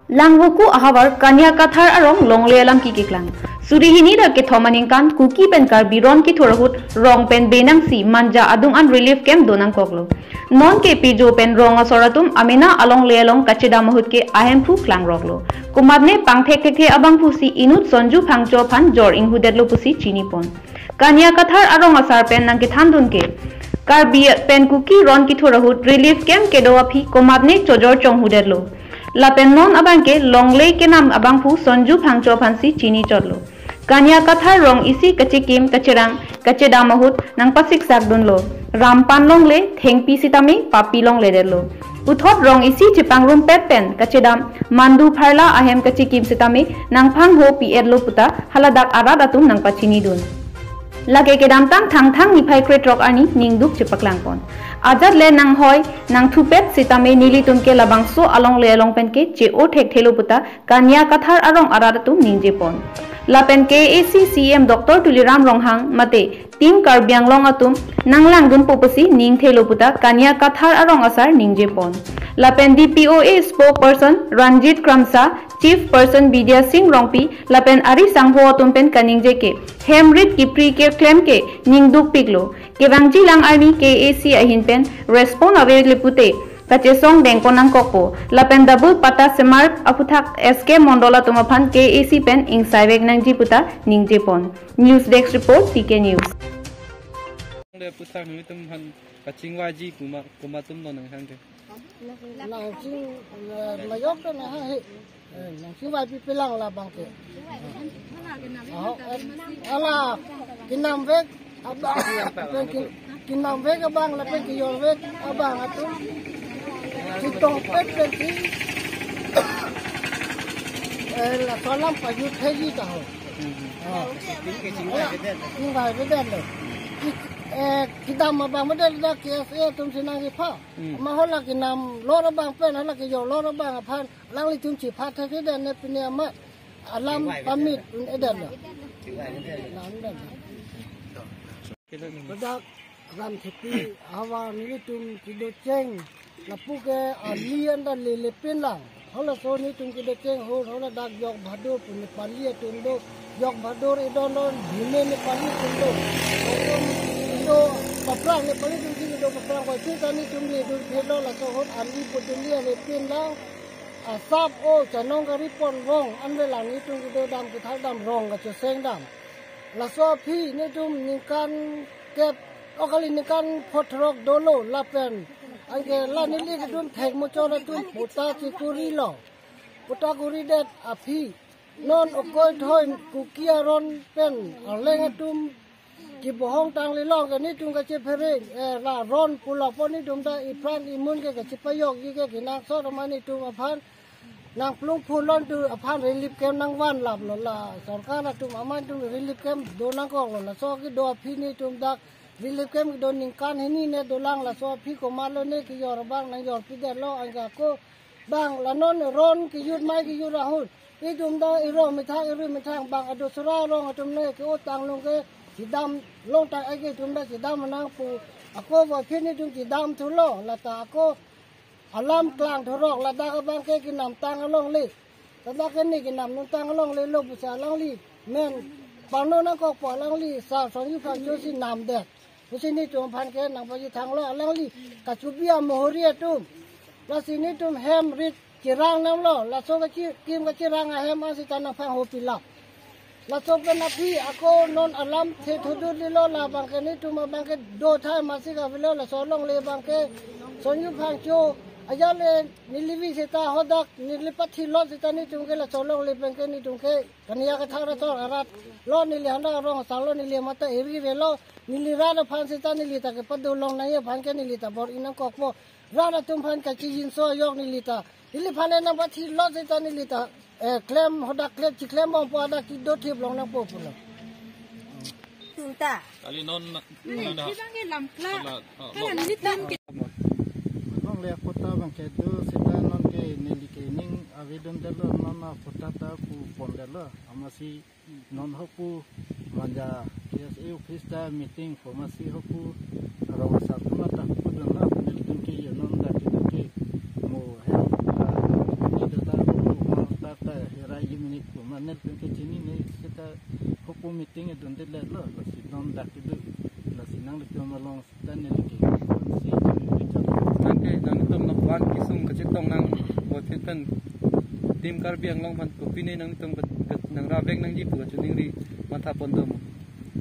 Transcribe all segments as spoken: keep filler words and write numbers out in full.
Langvoku ahavar Kanya Kathar arong longle alam kikiklang. Suri hini ra kethom aningkan Kuki pen Karbi ron kithur ahut rong pen benangsi Manja adung an relief camp donangkoklo. Non ke pijo pen rong asor atum amena alongle along kachedam ahut ke ahemphu klangroklo. Komatne pangthek thekthe abangphu si inut Sonju Phangcho aphan jor inghudetlo pusi chinipon. Kanya Kathar arong asar pen nangkethandun ke Karbi pen Kuki ron kithur ahut relief camp kedo aphi komatne chojor chonghudetlo. Lapen non abang ke longle kenam abangphu Sonju Phangcho aphansi chinichotlo. Kanya Kathar rong isi kachikim kachirang kachedam ahut nangpasiksakdunlo. Rampan longle, thengpi sitame papi longledetlo. Puthot rong isi chepangrumpet pen kachedam mandu pharla ahem kachikim sitame nangphangho pi-etlo puta haladak arat atum nangpachinidun. Lake kedamtang Thangthang niphai krethrok arni ningduk chepaklangpon. Ajat le nanghoi nangthupet sitame nelitum ke labangso alongle along pen ke che-o thekthelo puta Kanya Kathar arong arat atum ningjepon. Lapen K A A C C E M Doctor Tuliram Ronghang mate Team Karbi Anglong atum nanglangdunpo pusi ningthelo puta Kanya Kathar arong asar ningjepon. Lapen D P O A spokesperson Ranjit Kramsa, Chief Person Bidya Singh Rongpi, lapen ari sangho atum pen kaningje ke hem rit kipri keklem ke ningdukpiklo. Kevangjilang arni K A A C ahin pen respond ave le pute kachesong dengpon nangkokpo. Lapen double patta semar aphuthak S K Mondol atum aphan K A A C pen ingsaivek nangji puta ningjepon. News Desk Report, T K News. Dei puthak nelitum aphan kachingvaiji kuma, kuma atum non nanghang ke. Nangching, eh, mayok ta nangha he. Eh, nangchingvai pipelang labang ke. Aho, eh, ala kenamvek abang, pen ke-, kenamvek abang lapen kejorvek abang atum chetongpet pensi, eh, laso alam pajut theji ta ho. Ah. Ala, chingvaivedet lo. Ki-, eh, kedam abang medet dak K S A atum si nangkepha. Hmm. Amat hala kenamlor abang pen, hala kejorlor abang aphan alanglitum chepha thekthedet ne pine amat alam pamit un-edet lo. Lam den. Ladak Ramthepi ahavar nelitum kedocheng lapu ke ali anta lele pinlang. Halaso nelitum kedocheng ahut haladak Jok Bahadur pu Nepali atum do, Jok Bahadur idon don Bhime Nepali atum do. Atum do paprang, Nepali atum si do paprang koi, sita nelitum le dur phelo laso ahut ali putuli ale pinlang. Asap o chanong kari pon rong an le lang nelitum kedodam kethakdam rong kachosengdam. Laso aphi nelitum ningkan kep, o kali ningkan phongo throk dolo lapen anke la neli kedun thek muchot atum patta chekurilo. Patta kuridet aphi non okoi thoi Kuki aron pen arleng atum kebohong tangli long ke nelitum kachephere, eh, la ron pulo pon nelitum ta ipran imun ke kachepajokji ke kenangsot amat nelitum aphan nangplung phulon tu aphan relief camp nangvanlaplo, la sorkar atum amat nelitum relief camp donangkoklo. Laso kedo aphi nelitum dak relief camp kedo ningkan hini ne dolang, laso aphi komatlo ne kejor abang nangjorpidetlo, anke ako bang la non ron kejut mai kejut ahut itum ta irong methang irui methang bang adosora rong atum ne ke-o tang long ke chedam long tang ake itum ta chedam nang pu ako aphi nelitum chedam thulo, lata ako alam klang thurok ladak abang ke kenamtang alongle. Ladak ke ne kenam nangtang alongle lo pusi alangli men pano nangkokpo, alangli sar Sonju Phangcho si namdet pusi nelitum aphan ke nangpachethanglo, alangli kachubi amohori atum. Lasi nelitum hem rit cherang namlo, laso kachikim kachirang ahem an sita nangphangho pilap. Laso pen aphi ako non alam the thudut lilo, labang ke nelitum abang ke do thai masik avelo, laso longle abang ke Sonju Phangcho ajale neli vi sita hadak neli pathilot sita nelitum ke laso longle pen ke nelitum ke Kanya Kathar ator arat lo, neli handa rong asarlo, neli mata eri relo, neli rat aphan sita neli ta kepado long nangji aphan ke neli ta bor-i nangkokpo. Rat atum aphan kachijinso ajok neli ta, neliphan nangpathilot sita neli ta, eh, klem hadak klem chiklem bompo, hadak kedo thip long nangpo pulo. Tunta. Kali non na, Hmm, nanda. Di bang ke lamkla. Hala, oh, Hala no. Neli tan ke. Longle patta abang kedo sita non ke neli ke ning avedon detlo, non patta ta pu pondetlo. Amatsi non hapu Manja K S A office ta meeting, pharmacy hapu rong asar atum ta hapu donlo, nelitum ke yo non dak kedo ke mo he, ah, ni data hapu mo Kechini ne seta hopo meeting edun de le lo, lasi non dak kedo, lasi nanglitum along seta neli ke, si chini pecah. Nang ke, nangtum na puan kesung kachetong nang, buat pen Team Karbi Anglong aphan kopine nangtum bet, bet nangrap vek nangji pu kachiningri matha pon dam.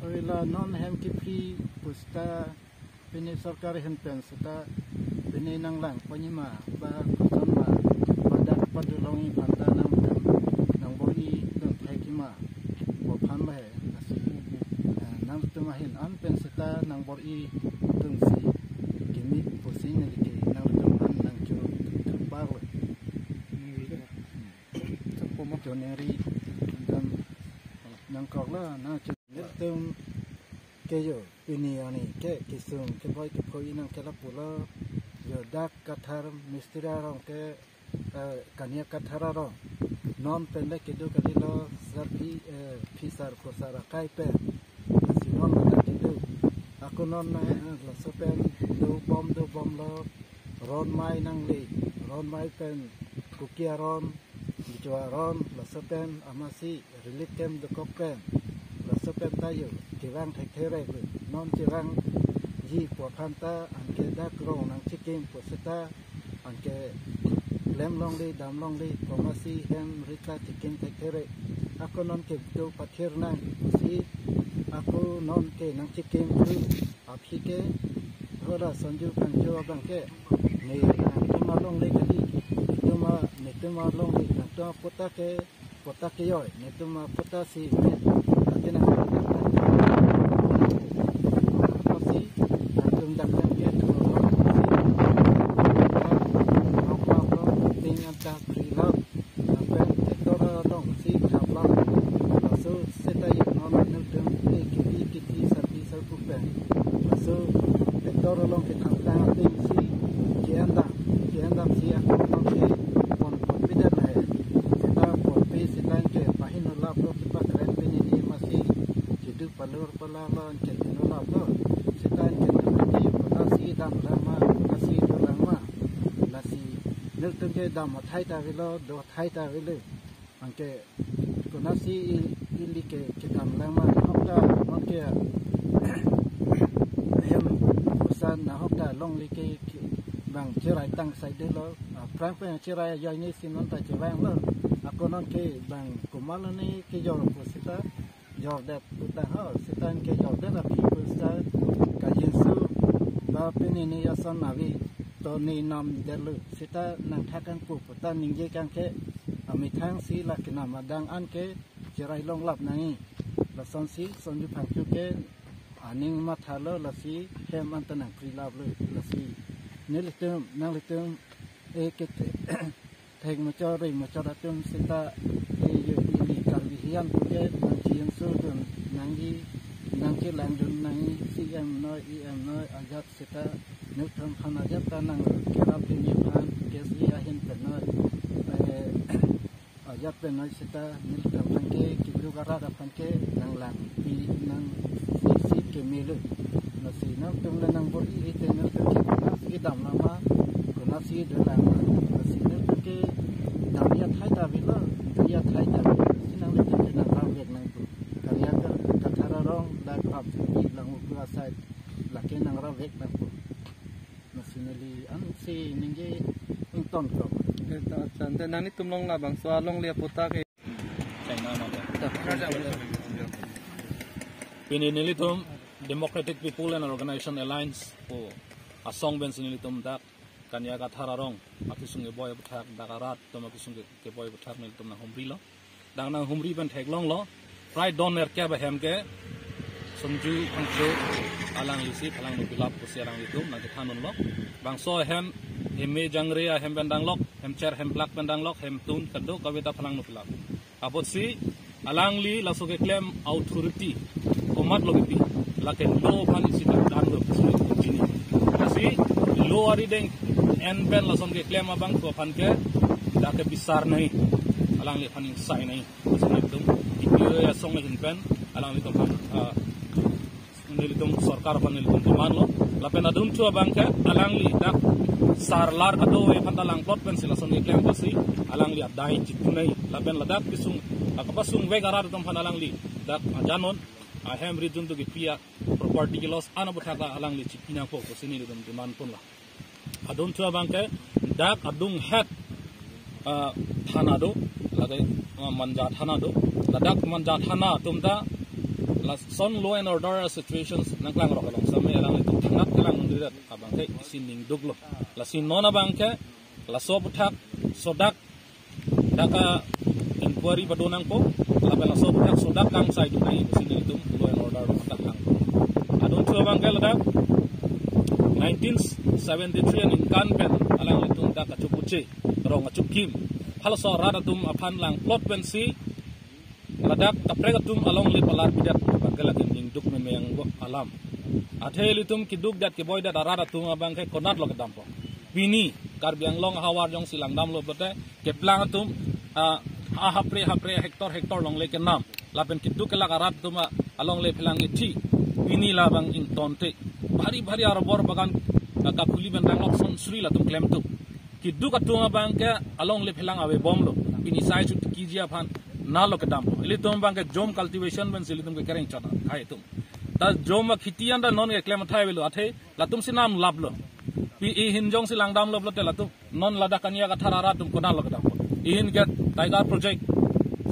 Oi la non hem kepri pu seta pini sorkar ahin pen seta pini nanglang ponji ma ba koson ma ba dak padu longji aphanta nang, nangbor-i dun thek-i ma pu aphan ba he, lasi, eh, nangtum ahin an pen seta nangbor-i dunsi kimi pusi neli ke nangtum an nangchun thakpak lo. Choningri dam nangkok lo, nangchun nelitum ke yo pini arni ke kesung keboi kephoi nangkelap pulo, yo dak Kathar mistri arong ke, eh, Kania Kathar arong non pen le kedo kalilo, sar phi, eh, phisar kosar akai pen, lasi non dak kedo. Ako non, eh, laso pen dobom dobom lo, ron mai nangle, ron mai pen kuki aron, bichwa aron, laso pen amatsi relief camp dokok pen, laso pen ta yo chevang thekthe rek lo. Non chevangji pu aphanta anke dak rong nangchikim pu seta anke klem longle dam longle pu amatsi hem rita chikim thekthe rek. Ako non ke do pathir nang pusi ako non ke nangchikim thu aphi ke, hola Sonju Phangcho abang ke, ne nangtum alongle kali, netum a, netum alongle, nangtum apatta ke, patta ke yoi, netum apatta si ne, ati nang, si nangtum dak nang ke, si, apa apa ting anta free love. Lapen tractor along si thaplang. Laso seta yo non nangtum ke kiti kiti sarpi sarpo pen, laso tractor along kethaplang ating si ke-en dam, ke-en dam si ako non ke pon ponpe det lahai. Seta ponpe seta ke pahin ulap lo kepakren pini ni amatsi kedo palur pala lo anke pinu lap lo. Seta anke nangtum ke yo konatsi damlang ma, konatsi dolang ma. Lasi nangtum ke dam athai ta avelo, do athai ta avelo. Anke konatsi i-, ili ke kedamlang ma, nahok ta, nahok ke, hem, koson nahok ta longle ke, ke bang cherai tang sai de lo. Aphrang pen cherai ajoine si non ta chevang lo. Ako non ke bang komat lo ne kejor pu seta jordet pu ta ho, seta anke jordet aphi pu seta kajinso ba pini ne ason ave, to ne namdet lo, seta nangthak kangpu pu ta ningje kangke, amethang si la kenam adang anke cherai longlap nangji. Lasonsi Sonju Phangcho ke aning matha lo, lasi hem anta nangpri lap lo, lasi nelitum, nanglitum, eh, ke thek machor, rei machor atum seta, eh, yo ili Karbi hian puke nangchijinso dun nangji, nangchelang dun nangji, C M noi, E M noi, ajat seta, nelitum aphan ajat ta nangkerap dunji aphan, K S A ahin pen noi, eh, ajat pen noi seta, nelitum aphan ke, kiduk arat aphan ke, nanglang, pi nang, si, si keme lo. Lasi nangtum le nangbor-i te nangtum ke konatsi damlang ma, konatsi dolang ma. Lasi nangtum ke damji athai ta avelo, doji athai ta avelo. Si nanglitum ke nangrap vek nangpo. Kania Kathar arong dak rap si lang uku asai lake nangrap vek nangpo. Lasi neli ansi ningje ingtonkok. Eh, ta, ta, ta, nanglitum along labangso alongle apatta ke China ma. Pini nelitum Democratic People and Organization Alliance pu asong pensi nelitum dak Kania Kathar arong akesung keboi aputhak, dak arat atum akesung ke, keboi aputhak nelitum nanghumri lo. Dak nanghumri pen theklong lo. Prai don nerkep ahem ke Sonju Phangcho alangli si phalangno pilap pusi alanglitum nangkethan un lo. Bangso ahem, heme jangre ahem pen danglok, hem cher hem plak pen danglok, hem tun kadokave ta phalangno pilap. Apotsi alangli laso keklem authority komat lo kepi, lake law aphan isi ta dang lo pusi chini. Lasi law arideng en pen lason keklem abang ko aphan ke dak ke bisar nangji, alangliphan ingsai nangji. Lasi nelitum D P O asong ahin pen alanglitum aphan, ah, nelitum sorkar aphan nelitum demand lo. Lapen adunthu abang ke alangli dak sarlar kadokave aphan ta langplot pensi lason keklem pusi alangli adai chitu nangji. Lapen ladak kesung Kapasung vek arat atum aphan alangli dak ajanon ahem rijun tu kipi a property ke-loss an aputhak alangli chipi nangpo pusi nelitum demand ponlo. Adunthu abangke dak adunghet, ah, thana do, lake, ah, Manja thana do. Ladak Manja thana atum ta lason law and order situations nangklangrok along same alanglitum thangnat kelang nangridet abangke isi ningduklo. Lasi non abangke laso aputhak sodak dak a-inquiry pado nangpo, lapen laso aputhak sodak kangsai dun nangji pusi nelitum law and order along ta hang. Adunthu abangke ladak nineteen seventy-three aningkan pen alanglitum dak kachukuche rong achukim halaso arat atum aphan langplot pensi ladak kaprek atum alongle palar pidet abangke lake ningduk memeng bo alam. Athe ilitum kidukdet keboidet arat atum abangke konatlo kedampo? Pini Karbi Anglong ahavar jongsi langdamlo pulote keplang atum, ah, hapre hapre hectare hectare longle kenam. Lapen kiduk kelak arat atum alongle phelang ithi. Pini labang ingtonte. Bhari bhari arbor bagan, ah, kaphuli pen ranglok sonsri latum klemtuk. Kiduk atum abangke alongle phelang avebomlo. Pini sai chuti kiji aphan nalo kedampo? Ilitum abangke jom cultivation pensi ilitum kekereng chot hai atum. Ta jom akhiti anta non keklem athai avelo, athe latum si namlaplo. Pi ihin jongsi langdamlo pulote latum non ladak Kania Kathar arat atum konatlo kedampo? Ihin ke Tiger Project,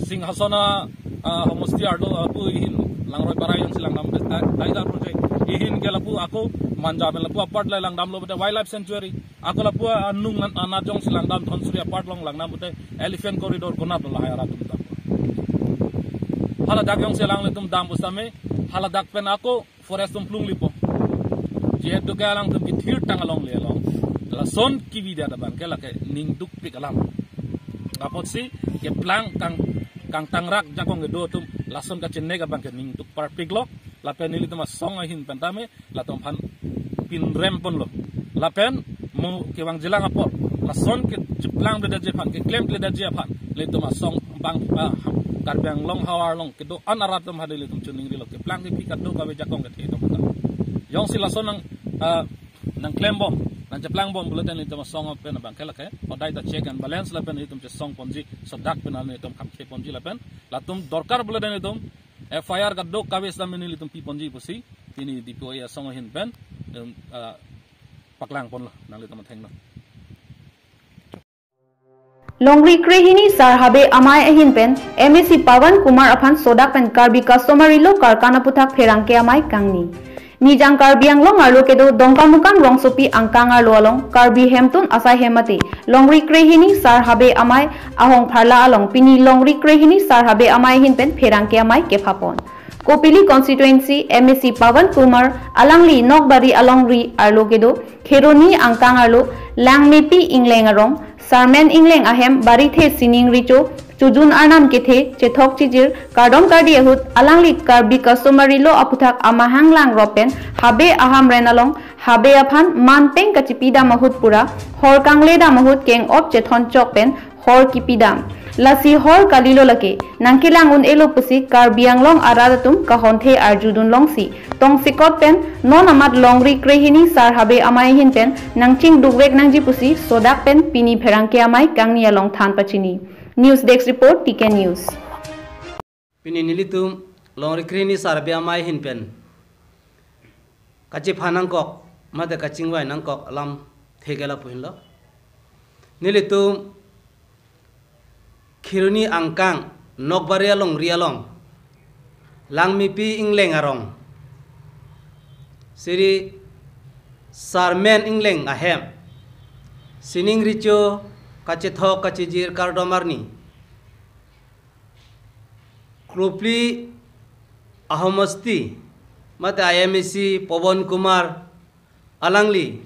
Singhason a, ah, homosti arlo lapu ihin Langroi Barai jongsi langdam Ti-, Tiger Project. Ihin ke lapu ako Manja pen lapu apart le langdamlo pulote Wildlife Sanctuary. Ako lapu anung an-, anat jongsi langdam Dhansiri apart along langdam pulote Elephant Corridor konatlo lahai arat atum dampo? Haladak jongsi alanglitum dam pusitame haladak pen ako forest atum plung lipo. Jehetu ke alangtum kethirtang alongle along lason kebidet abangke lake ningdukpik alam. Apotsi keplang kang, kangtangrak jakong kedo atum lason kachenek abangke ningduk parpiklo. Lapen nelitum asong ahin pen tame latum aphan pinrem ponlo. Lapen mo kevangjilang apot lason kecheplang bledetji aphan, keklem bledetji aphan nelitum asong abang, ah, Karbi Anglong ahavar along kedo-an arat atum aphan nelitum chiningrilo, keplang kepi kadokave jakong kethe atum ta. Jongsi lason nang, ah, nangklembom, nangcheplangbom pulote nelitum asong pen abangke lake hodai ta check and balance lapen nelitum chesong ponji, sodak pen nelitum kham khe ponji lapen latum dorkar pulote nelitum F I R kadokave sitame nelitum pi ponji pusi pini D P O A asong ahin pen, em, ah, paklang ponlo, nanglitum athengno. Longri krehini Sar Habe Amei ahin pen M A C Pawan Kumar aphan sodak pen Karbi Customary Law karkan aputhak pherangke amei kangni. Nijang Karbi Anglong arlo kedo Dongkamukam rongsopi angkang arlo along Karbi Hemtun asai hem mate Longri krehini Sar Habe Amei ahong pharla along pini Longri krehini Sar Habe Amei ahin pen pherangke amei kephapon. Kopili constituency M A C Pawan Kumar alangli Nokbari alongri arlo kedo Kheroni angkang arlo Langmepi Ingleng arong, Sarmen Ingleng ahem, Barithe Sining Recho, Chojun Arnam kethe, chethok chijir, kardom kardi ahut, alangli Karbi Customary Law aputhak amahang langrop pen, Habe ahamren along, Habe aphan, manpeng kachipidam ahut pura, hor kangledam ahut keng-op chethon chok pen, hor kipidam. Lasi hor kalilo lake, nangkelang un-elo pusi Karbi Anglong arat atum kahonthe arjudun longsi. Tongsekot pen, non amat Longri krehini Sar Habe Amei ahin pen, nangchingdukvek nangji pusi, sodak pen pini pherangke amei kangni along than pachini. News Desk Report, T K News. Pini nelitum Longri krehini Sar Habe Amei ahin pen kachephan nangkok, mate kachingvai nangkok alam thekela puhinlo. Nelitum Kheroni angkang Nokbari alongri along, Langmepi Ingleng arong, Sri Sarmen Ingleng ahem, Sining Recho kachethok kachijir kardom arni, Kropli ahomosti, mate I M A C Pawan Kumar alangli,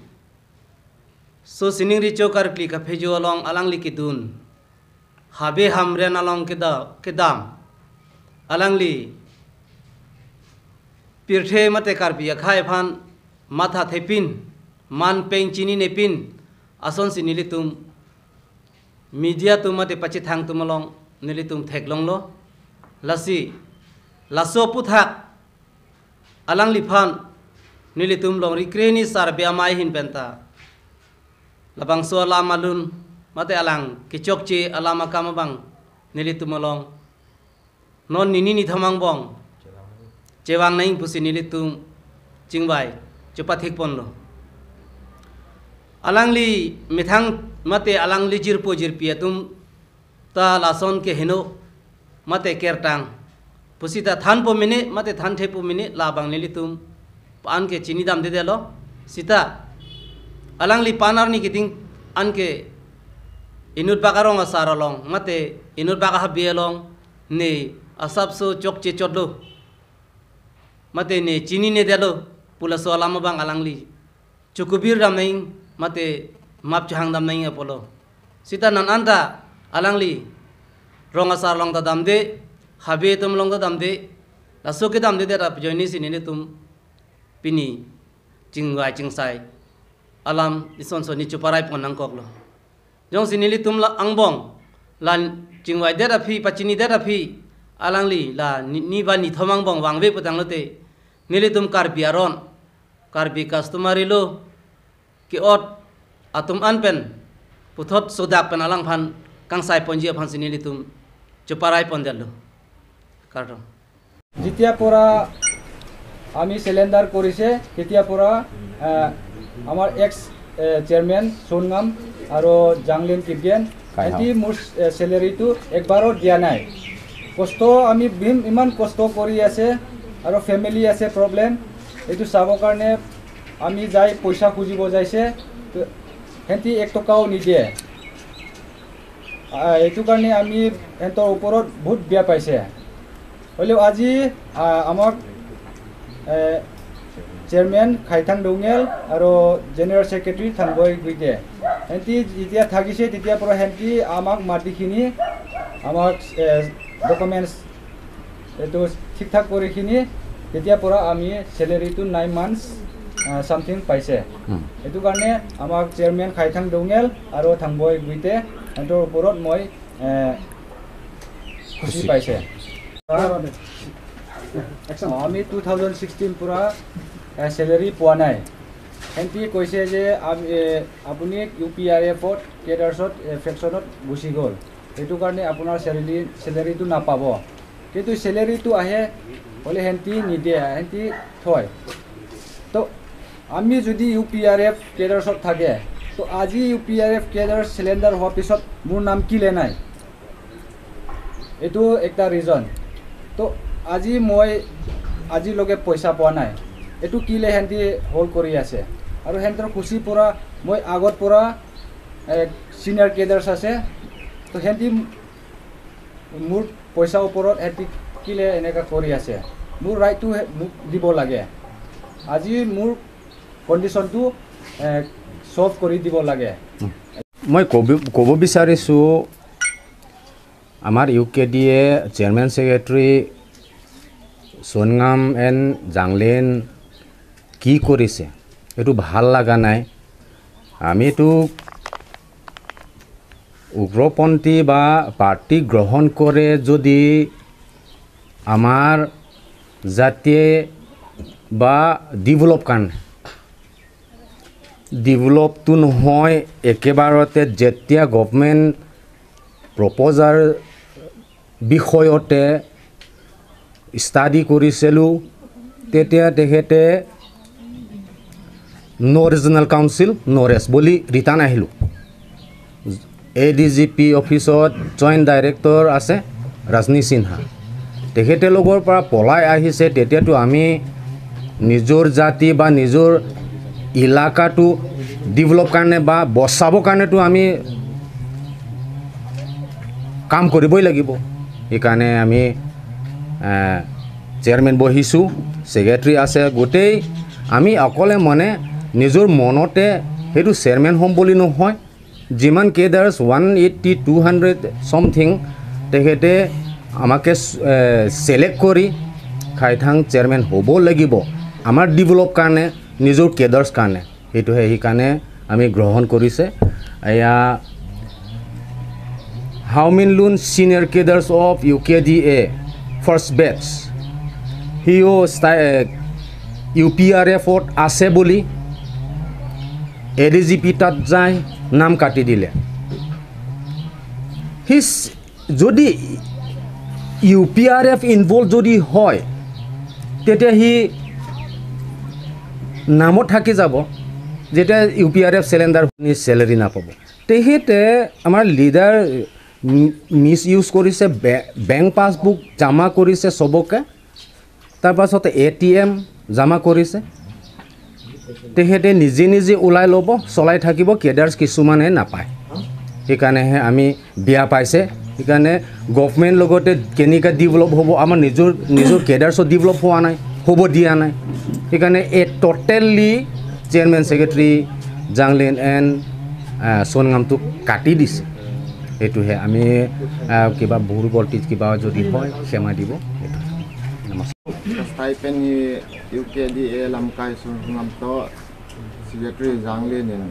so Sining Recho karkli kaphejo along alangli kedun, Habe hamren along keda-, kedam, alangli pirthe mate Karbi akhei aphan mathathepin, manpeng chininepin, asonsi nelitum media atum mate pachethang atum along nelitum theklonglo. Lasi, laso aputhak alangliphan nelitum Longri krehini Sar Habe Amei ahin penta labangso alam alun mate alang kechokche alam akam abang nelitum along non nini nithom angbong chevang nangji pusi nelitum chingvai chepathik ponlo. Alangli methang mate alangli jirpo jirpi atum ta lason ke heno mate kertang pusita thanpo mene mate thanthepo mene labang nelitum an ke chinidamdedetlo. Sita alangli pan arni kiting an ke inut bak arong asar along mate inut bak ahabi along ne asapso chokche chotlo mate ne chininedetlo pu laso alam abang alangli chokubir dam nangji mate map chehang dam nangji apotlo. Sita non anta alangli rong asar along ta damde, habe atum along ta damde, laso kedamdedet ajoinesi nelitum pini chingvai chingsai alam isonson ni cheparai pon nangkoklo. Jongsi nelitum la angbong la chingvaidet aphi, pachinidet aphi, alangli la ni, ni ba nithom angbong vangve putanglote nelitum Karbi aron, Karbi customary law ke-ot atum an pen puthot sodak pen alangphan kangsai ponji aphansi nelitum cheparai pondetlo. Kardom. যেতিয়া পৰা আমি চেলেণ্ডাৰ কৰিছে, তেতিয়া পৰা আহ, আমাৰ x chairman সোণঙাম আৰু জাংলিন কিপগেন, কাইহাও। সিহঁতি মোৰ চেলেৰীটো একবাৰো দিয়া নাই। কষ্ট আমি বিম ইমান কষ্ট কৰি আছে আৰু ফেমিলি আছে প্ৰব্লেম, এইটো চাবৰ কাৰণে আমি যাই পইচা খুজিব যাইছে, তো সিহঁতি এক টকাও নিদিয়ে। আহ, এইটো কাৰণে আমি সিহঁতৰ ওপৰত বহুত বেয়া পাইছে। হ'লেও আজি আহ, আমাক এ, চেয়াৰমেন খাইথাং দৌঙেল আৰু জেনেৰেল ছেক্ৰেটাৰী থাংগৈ গুইতে, সিহঁতি যেতিয়া থাকিছে, তেতিয়াৰ পৰা সিহঁতি আমাক মাটিখিনি, আমাক এ, ডকুমেণ্টছ এইটো ঠিক ঠাক কৰিখিনি, তেতিয়াৰ পৰা আমি চেলেৰীটো নাইন মান্থছ চামথিং পাইছে। হুম। এইটো কাৰণে আমাক চেয়াৰমেন খাইথাং দৌঙেল আৰু থাংগৈ গুইতে সিহঁতৰ ওপৰত মই এ, খুচি খুচি। পাইছে। আমি টু থাউজেণ্ড ছিক্সটিন পৰা এ, চেলেৰী পোৱা নাই। সিহঁতি কৈছে যে আম-, এ, আপুনি ইউ পি আৰ এফত কেডাৰ্ছত এ, ফ্ৰেকশ্যনত গুচি গ'ল, সেইটো কাৰণে আপোনাৰ চেলেৰী, চেলেৰীটো নাপাব। কিন্তু চেলেৰীটো আহে, হ'লে সিহঁতি নিদিয়ে, সিহঁতি থয়। তো আমি যদি ইউ পি আৰ এফ কেডাৰ্ছত থাকে, তো আজি you P R F cadre চেলেণ্ডাৰ হোৱাৰ পিছত মোৰ নাম কিলে নাই? এইটো একটা ৰিজন। তো আজি মই আজিলৈকে পইচা পোৱা নাই, এইটো কিলে সিহঁতি হোল্ড কৰি আছে। আৰু সিহঁতৰ খুচি পৰা মই আগত পৰা এ, ছিনিয়ৰ কেডাৰ্ছ আছে, তো সিহঁতি মোৰ পইচাৰ ওপৰত সিহঁতি কিলে এনেকা কৰি আছে। মোৰ ৰাইটটো হে-, মোক দিব লাগে। আজি মোৰ কণ্ডিশ্যনটো এ, ছল্ভ কৰি দিব লাগে। মই ক'ব, ক'ব বিচাৰিছোঁ, আমাৰ U K D A chairman secretary সোণঙাম এণ্ড জাংলিন কি কৰিছে, এইটো ভাল লগা নাই। আমিতো উগ্ৰপন্থী বা পাৰ্টি গ্ৰহণ কৰে যদি আমাৰ জাতিয়ে বা ডেভেলপ কাৰণে, ডেভেলপটো নহয়, একেবাৰতে যেতিয়া গভৰ্ণমেণ্ট প্ৰপ'জাল বিষয়তে ষ্টাডি কৰিছিলোঁ, তেতিয়া তেখেতে ন' ৰিজনেল কাউন্সিল, ন' ৰেষ্ট বুলি ৰিটাৰ্ণ আহিলোঁ। এ ডি জি পি অফিচত জইণ্ট ডাইৰেক্টৰ আছে ৰাজনী সিনহা, তেখেতে লগৰ পৰা পলাই আহিছে। তেতিয়াতো আমি নিজৰ জাতি বা নিজৰ এলেকাটো ডেভেলপ কাৰণে বা বচাবৰ কাৰণেতো আমি কাম কৰিবই লাগিব। সেইকাৰণে আমি, এ, চেয়াৰমেন বহিছোঁ, ছেক্ৰেটাৰী আছে, গোটেই আমি অকলে মানে নিজৰ মনতে সেইটো চেয়াৰমেন হ'ম বুলি নহয়, যিমান cadres one eighty, two hundred something তেখেতে আমাকে, এ, ছিলেক্ট কৰি খাইথাং চেয়াৰমেন হ'ব লাগিব আমাৰ ডেভেলপ কাৰণে, নিজৰ কেডাৰ্ছ কাৰণে। সেইটোহে, সেইকাৰণে আমি গ্ৰহণ কৰিছে। এয়া, হাউমিন লুন senior cadres of U K D A first batches, সিও ষ্টাই-, ইউ পি আৰ এফত আছে বুলি এ ডি জি পি তাত যাই নাম কাটি দিলে। সি চ-, যদি you P R F involve যদি হয়, তেতিয়া সি নামত থাকি যাব, যেতিয়া you P R F cylinder নি চেলেৰি নাপাব। তেখেতে আমাৰ লিডাৰ মিছ ইউজ কৰিছে, বে-, বেংক পাছবুক জমা কৰিছে চবকে, তাৰপাছতে এ টি এম জমা কৰিছে। তেখেতে নিজে নিজে ওলাই ল'ব, চলাই থাকিব, কেডাৰ্ছ কিছুমানে নাপায়। সেইকাৰণেহে আমি বেয়া পাইছে। সেইকাৰণে গভৰ্ণমেণ্ট লগতে কেনেকৈ ডেভেলপ হ'ব, আমাৰ নিজৰ, নিজৰ কেডাৰ্ছো ডেভেলপ হোৱা নাই, হ'ব দিয়া নাই। সেইকাৰণে এ ট'টেলি চেয়াৰমেন, ছেক্ৰেটাৰী, জাংলিন এণ্ড, আহ, চনগামটো কাটি দিছে। সেইটোহে আমি, আহ, কিবা ভুল গল্টি কিবা যদি হয়, ক্ষমা দিব। সেইটো। নমস্কাৰ। Stipend hi U K D A lamkai Songam to Secretary Janglin in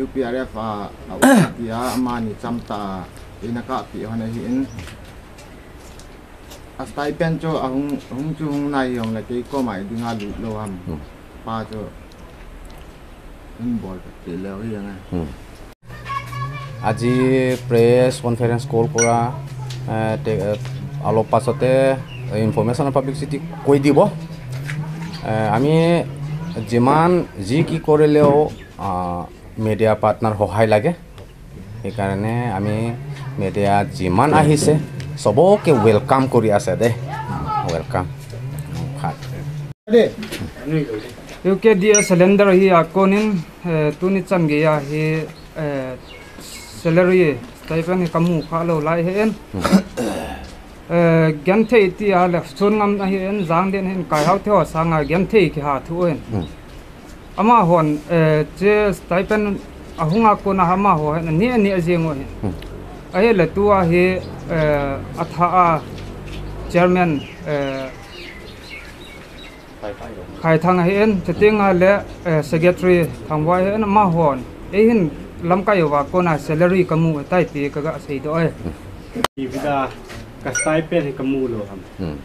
U P R F a, a uti a ama ni cham ta inaka pi hon ahin. A stipend cho ahung, hung chu hung nai yong le ke ko mai dinga lu lo ham. Hmm. Pa cho in bol pe le hi yang. Hmm. আজি press conference call কৰা, এ, তে-, এ, অলপ পাছতে information publicity কৰি দিব। এ, আমি যিমান যি কি কৰিলেও, আ, মিডিয়া পাৰ্টনাৰ সহায় লাগে। সেইকাৰণে আমি মিডিয়া যিমান আহিছে, চবকে ৱেলকাম কৰি আছে দে। Welcome. U K D A cylinder hi akonin, eh, tuni chan gei ahi, eh, salary stipend hi kamu kha lo lai he en. Hmm. Eh, genthei ti a le Songam ahi en, Janglin hin kai hau theo sanga genthei ke ha thu en. Hmm. Ama hon, eh, che stipend ahung akona ama ho hen ni ni ajeng o hen. Hmm. Ahi le tu ahi, eh, atha a chairman, eh, Khaithang ahin, cheting a le, eh, secretary Thangvai ahin, ama hon. Ehin lamkai va kona salary kamu tai ti kaga sei do eh. Ibida ka stipend kamu lo ham. Hmm.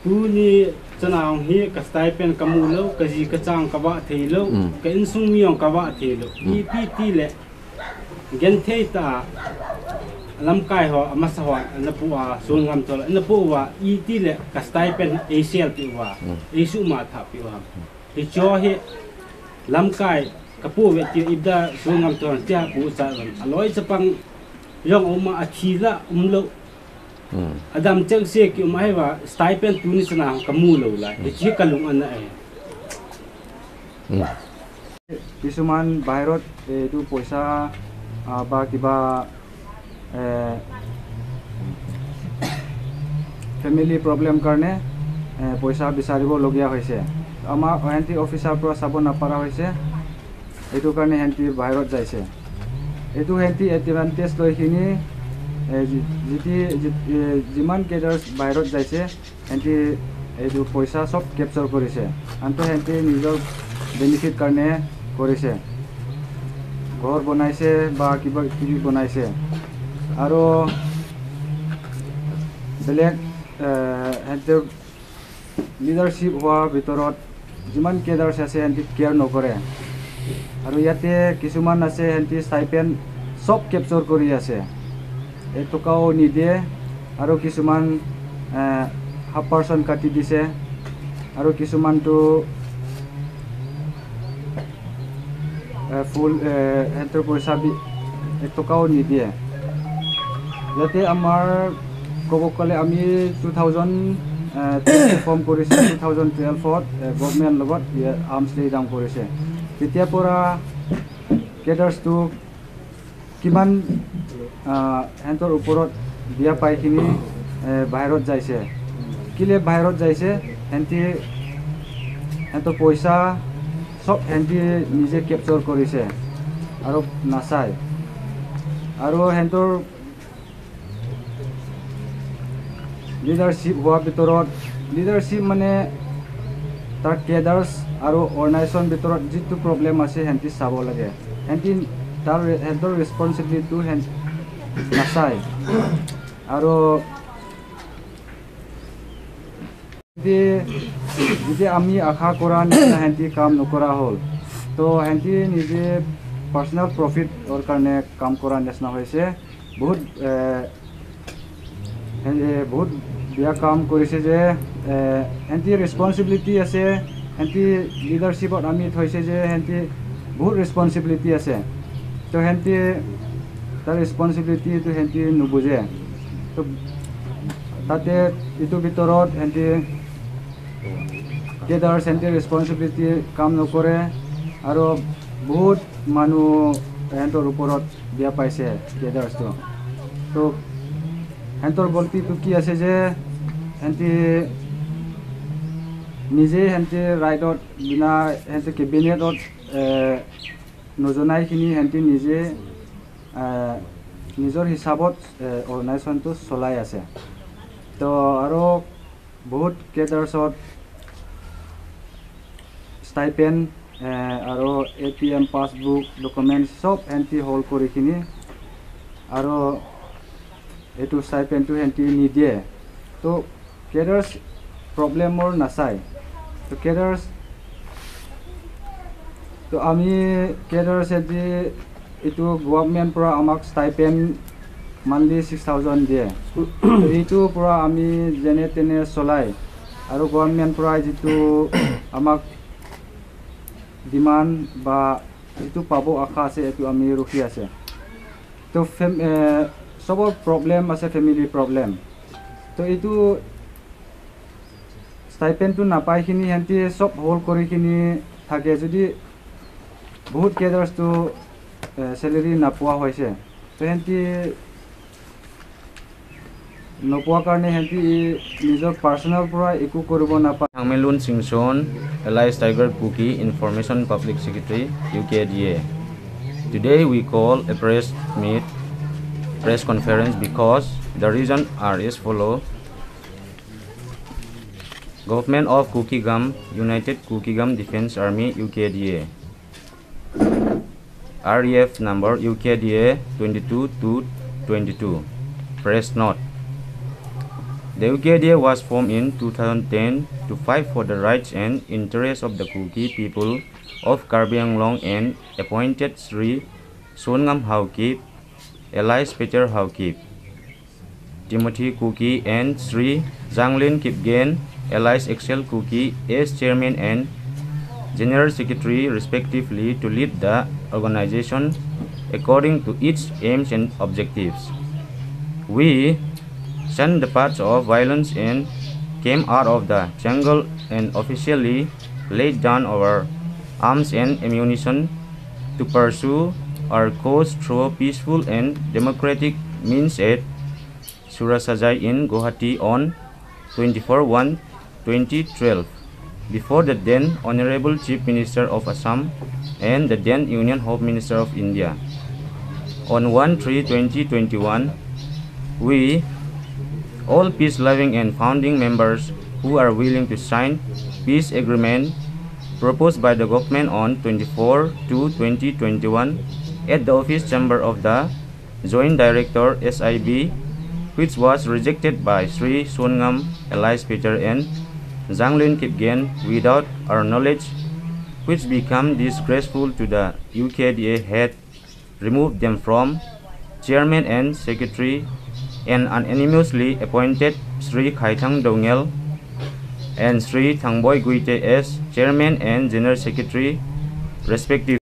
Tuni chenang hi ka stipend kamu lo, kaji kachang kava thei lo, hmm, ka insung miyong kava thei lo. Hmm. Ipi ti le. Genthei ta lamkai ho, amasa ho, napu a Songam to, napu va, iti le ka stipend A C L pi va, hmm, A C L ma tha pi va. Hi cho hi lamkai kapu ve ti ibida Songam to tia pu sa van. Aloi chapang yong uma athila umlo. Hmm. Adam cheng se ki um ahi va stipend tuni sana kamu lo la. Hmm. Hi chi kalung ana eh. Hmm. কিছুমান বাহিৰত এইটো পইচা, আহ, বা কিবা, এ, family problem কাৰণে, এ, পইচা বিচাৰিবলগীয়া হৈছে। আমাৰ এন টি অফিচাৰ পৰা চাব নাপাৰা হৈছে, এইটো কাৰণে এন টি বাহিৰত যাইছে। এইটো এন টি এডভান্টেজ লৈ কিনি, এ, যি-, যিটি-, যি-, এ, যিমান কেডাৰ্ছ বাহিৰত যাইছে, এন টি এইটো পইচা চব কেপচাৰ কৰিছে, আনটো এন টি নিজৰ বেনিফিট কাৰণে কৰিছে, ঘৰ বনাইছে বা কিবা কিবি বনাইছে। আৰু বেলেগ, এ, এন টিৰ লিডাৰশ্বিপ হোৱাৰ ভিতৰত যিমান কেডাৰ্ছ আছে, এন টি কেয়াৰ নকৰে। আৰু ইয়াতে কিছুমান আছে, এন টি ষ্টাইপেণ্ড চব কেপচাৰ কৰি আছে, এটকাও নিদিয়ে। আৰু কিছুমান, এ, হাফ পাৰ্চেণ্ট কাটি দিছে। আৰু কিছুমানটো, এ, ফুল, এ, সিহঁতৰ পইচা বি-, এটকাও নিদিয়ে। ইয়াতে আমাৰ ক'ব গ'লে আমি টু থাউজেণ্ড, এ, ফৰ্ম কৰিছোঁ, টু থাউজেণ্ড টুৱেলভত, এ, গভৰ্ণমেণ্ট লগত ইয়ে আৰ্মছ লে ডাউন কৰিছে। তেতিয়াৰ পৰা কেডাৰ্ছটো কিমান, আহ, সিহঁতৰ ওপৰত বিয়া পাই কিনি, এ, বাহিৰত যাইছে। কিলে বাহিৰত যাইছে, সিহঁতি, সিহঁতৰ পইচা চব সিহঁতি নিজে কেপচাৰ কৰিছে আৰু নাচায়। আৰু সিহঁতৰ লিডাৰশ্বিপ হোৱাৰ ভিতৰত, লিডাৰশ্বিপ মানে তাৰ কেডাৰ্ছ আৰু অৰ্গেনাইজেশ্যন ভিতৰত যিটো প্ৰব্লেম আছে, সিহঁতি চাব লাগে। সিহঁতি তাৰ ৰে-, সিহঁতৰ ৰেছপনচিবিলিটিটো সিহঁত নাচায়। আৰু যদি, যদি আমি আশা কৰা নিচিনা সিহঁতি কাম নকৰা হ'ল, তো সিহঁতি নিজে পাৰ্চনেল প্ৰফিটৰ কাৰণে কাম কৰা নিচিনা হৈছে। বহুত, এ, এ, বহুত বেয়া কাম কৰিছে যে, এ, এহেঁতি ৰেছপনচিবিলিটি আছে, এহেঁতি লিডাৰশ্বিপত আমি থৈছে যে এহেঁতি বহুত ৰেছপনচিবিলিটি আছে। তো এহেঁতি তাৰ ৰেছপনচিবিলিটিটো এহেঁতি নুবুজে। তো তাতে এইটো ভিতৰত এহেঁতি কেডাৰ্ছ এহেঁতি ৰেছপনচিবিলিটি কাম নকৰে আৰু বহুত মানুহ এহেঁতৰ ওপৰত বেয়া পাইছে কেডাৰ্ছটো। তো এহেঁতৰ গলতিটো কি আছে যে এহেঁতি নিজে এহেঁতি ৰাইটত বিনা এহেঁতি কেবিনেটত, এ, নজনাইখিনি এহেঁতি নিজে, এ, নিজৰ হিচাপত, এ, অৰ্গেনাইজেশ্যনটো চলাই আছে। তো আৰু বহুত কেডাৰ্ছত ষ্টাইপেণ্ড, এ, আৰু এ টি এম পাছবুক, ডকুমেণ্টছ চব এহেঁতি হল্ড কৰিখিনি আৰু এইটো ষ্টাইপেণ্ডটো এহেঁতি নিদিয়ে। তো কেডাৰ্ছ প্ৰব্লেমৰ নাচায়। তো কেডাৰ্ছ, তো আমি কেডাৰ্ছ এহেঁতি এইটো গভৰ্ণমেণ্ট পৰা আমাক ষ্টাইপেণ্ড মান্থলি ছিক্স থাউজেণ্ড দিয়ে। তো এইটো পৰা আমি যেনে তেনে চলাই আৰু গভৰ্ণমেণ্ট পৰা যিটো আমাক ডিমাণ্ড বা যিটো পাব আশা আছে, এইটো আমি ৰখি আছে। তো ফেম-, এ, চবৰ প্ৰব্লেম আছে, ফেমিলি প্ৰব্লেম। তো এইটো ষ্টাইপেণ্ডটো নাপাইখিনি এহেঁতি চব হল্ড কৰিখিনি থাকে। যদি বহুত কেডাৰ্ছটো, এ, চেলেৰী নাপোৱা হৈছে, তো এহেঁতি নোপোৱা কাৰণে এহেঁতি নিজৰ পাৰ্চনেল পৰা একো কৰিব নাপায়। Thangmelun Singson, alias Tiger Kuki, Information Public Secretary, U K D A. Today we call a press meet, press conference because the reason are as follow. Government of Kukigam, United Kukigam Defense Army, U K D A. R E F number U K D A twenty-two to twenty-two. Press note. The U K D A was formed in two thousand ten to fight for the rights and interests of the Kuki people of Karbi Anglong and appointed Shri Songam Haokip, alias Peter Haokip, Timothy Kuki and Shri Janglin Kipgen, alias Excel Kuki, as Chairman and General Secretary respectively to lead the organization according to its aims and objectives. We shunned the paths of violence and came out of the jungle and officially laid down our arms and ammunition to pursue our cause through peaceful and democratic means at Surasajai in Guwahati on twenty-four one twenty twelve, before the then Honorable Chief Minister of Assam and the then Union Home Minister of India. On one three twenty twenty-one, we, all peace-loving and founding members who are willing to sign peace agreement proposed by the government on twenty-four two twenty twenty-one at the office chamber of the Joint Director S I B, which was rejected by Shri Songam alias Peter and Janglin Kipgen without our knowledge, which become disgraceful to the U K D A, had removed them from Chairman and Secretary and unanimously appointed Shri Khaithang Doungel and Shri Thangboi Guite as Chairman and General Secretary respectively.